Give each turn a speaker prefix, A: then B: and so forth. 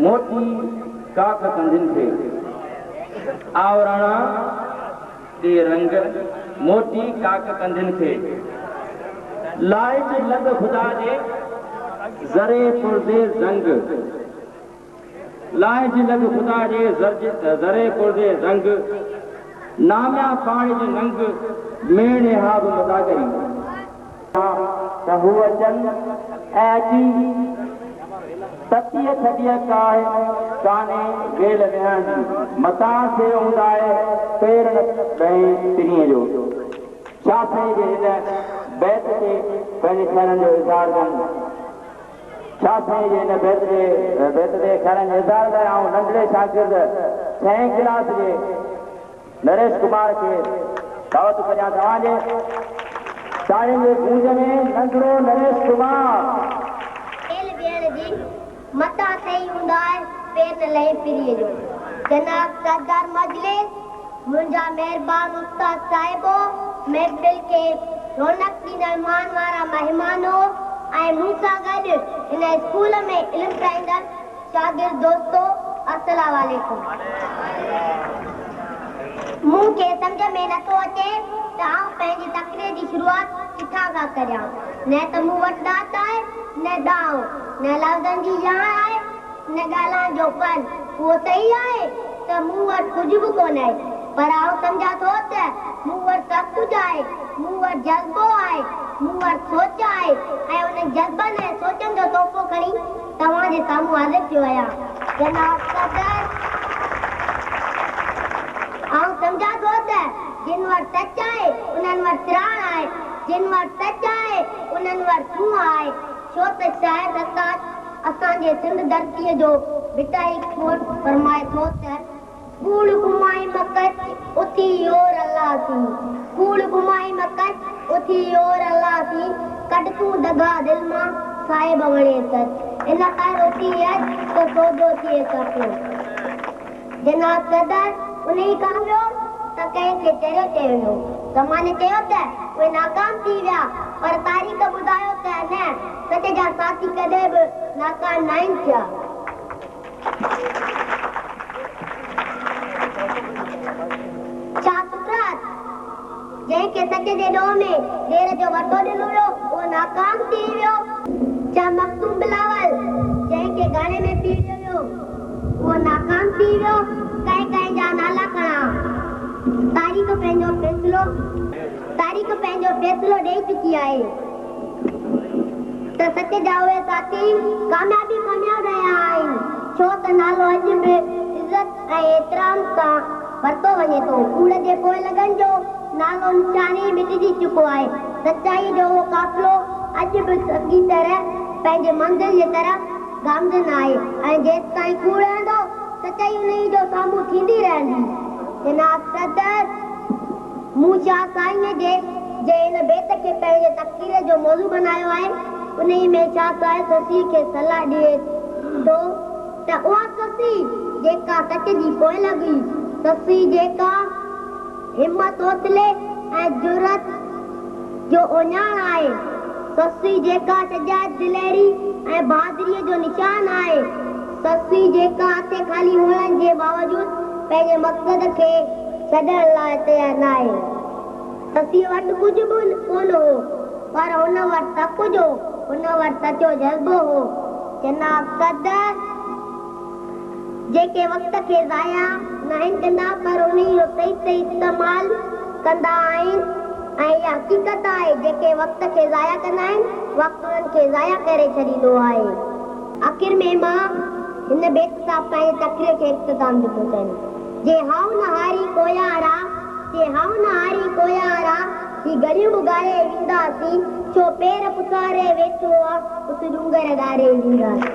A: موٽي ڪاڪ ڪنڌين کي. آوراڻا ڏي رنگ، موٽي ڪاڪ ڪنڌين کي. لائج لڳ خدا جي، ذري پرزي زنگ. لائج لڳ خدا جي، ذري پرزي زنگ. ناميان پاڙج ننگ، ميڻ اها به مداگري.
B: ته هو اچن ۽ اچي تتيء ٿڌيء ڪاهه ڪانهي ويل ويهڻ جي، متان ٿئي اونداهي پير نه پئين پرينء جو. شاهه سائين جي هن بيت تي پنهنجي خيالن جو اظهار ڪن. شاهه سائين جي هن بيت جي بيت تي خيالن جي اظهار لاء آئون ننڍڙي شاگرد ڇهين ڪلاس جي نريش ڪمار کي دعوت ڪريان توهان جي تاڙين جي گونج ۾ ننڍڙو نريش ڪمار.
C: ويل ويهڻ جي متان ٿئي اونداهه پير نه لهين پرينء جو. جناب سردار مجلس، منهنجا مهربان استاد صاحبو، محفل کي رونق ڏيندڙ مان وارا مهمانو ۽ مون سان گڏ هن اسڪول ۾ علم پرائيندڙ شاگرد دوستو السلام عليڪم. مون کي سمجهه ۾ نٿو اچي ته آئون پنهنجي تقرير جي شروعات ڪٿان کان ڪريان. نه ته مون وٽ ڏات آهي نه ڏانء، نه لفظن جي ڄاڻ آهي نه ڳالهائڻ جو فن. اهو صحيح آهي ته مون وٽ ڪجهه به ڪونهي، پر آئون سمجهان ٿو ته مون وٽ سڀ ڪجهه آهي. مون وٽ جذبو آهي، مون وٽ سوچ آهي ۽ انهن جذبن ۽ سوچن جو تحفو کڻي توهان جي سامهون حاضر ٿيو آهيان. جناب صدر! آئون سمجهان ٿو ته جن وٽ سچ آهي، انهن وٽ سراڻ آهي، جن وٽ سچ آهي، انهن وٽ سونهن آهي، ڇو ته شاعر سرتاج اسان جي سنڌ ڌرتيء جو ڀٽائي ڪوٽ فرمائي ٿو ته. ڪوڙ گهمائي م ڪچ، اٿي اور الله سين. ڪوڙ گهمائي م ڪچ، اٿي اور الله سين. ڪڍ تون دغا دل مان، صاحب وڻي سچ. ان خير اٿي اچ، ته سودو ٿئي سڦلو. جناب صدر انهي کان ويو ته ڪنهن کي چريو چيو ويو. زماني چيو ته اهي ناڪام ٿي ويا، پر تاريخ ٻڌايو ته نه، سچ جا ساٿي ڪڏهن به ناڪام ناهن ٿيا. ڇا سقراط، جنهن کي سچ جي ڏوهه ۾ جيل جو وٽو ڏنو ويو، اهو ناڪام ٿي ويو؟ ڇا مخدوم بلاول، جنهن کي گهاڻي ۾ پيڙهيو ويو، اهو ناڪام ٿي ويو؟ ڪنهن ڪنهن جا نالا کڻان؟ تاريخ پنهنجو فيصلو تاريخ پنهنجو فيصلو ڏئي چڪي آهي. ته سچ جا اهي ساٿي ڪاميابي ڪامياب رهيا آهن، ڇو ته نالو اڄ به عزت ۽ احترام سان ورتو وڃي ٿو. ڪوڙ جي پوئلڳن جو نالو نشان ئي مٽجي چڪو آهي. سچائيء جو اهو قافلو اڄ به ساڳي طرح پنهنجي منزل جي طرف گامزن آهي ۽ جيستائين ڪوڙ رهندو، سچائي انهيء جو سامهون ٿيندي رهندي. جناب صدر! مون شاهه سائينء جي جنهن هن بيت کي پنهنجي تقرير جو موضوع بنايو آهي، انهيء ۾ شاهه صاحب سسئيء کي صلاح ڏئي ٿو ته اها سسئي جيڪا سچ جي پوئلڳ هئي، سسئي جيڪا همت، حوصلي ۽ جرئت جو اهڃاڻ آهي، سسئي جيڪا شجاعت، دليري ۽ بهادريء جو نشان آهي، سسئي جيڪا هٿ خالي هئڻ جي باوجود پنهنجي مقصد کي ڇڏڻ لاء تيار ناهي. سسئيء وٽ ڪجهه به ڪونه هو، پر هن وٽ سڀ ڪجهه هو. هن وٽ سچو جذبو هو. جناب صدر! جيڪي وقت کي ضايع ناهن ڪندا، پر انهيء جو صحيح صحيح استعمال ڪندا آهن ۽ اها حقيقت آهي، جيڪي وقت کي ضايع ڪندا آهن، وقت انهن کي ضايع ڪري ڇڏيندو آهي. آخر ۾ مان هن بيت سان پنهنجي تقرير کي اختتام تي پهچائيندس. جي هائو نه هاري ڪويارا، جي هائو نه هاري ڪويارا، هي گليون به ڳاري وينداسين، ڇو پير پساري ويٺو آ، اس ڏونگر ڳاري وينداسين.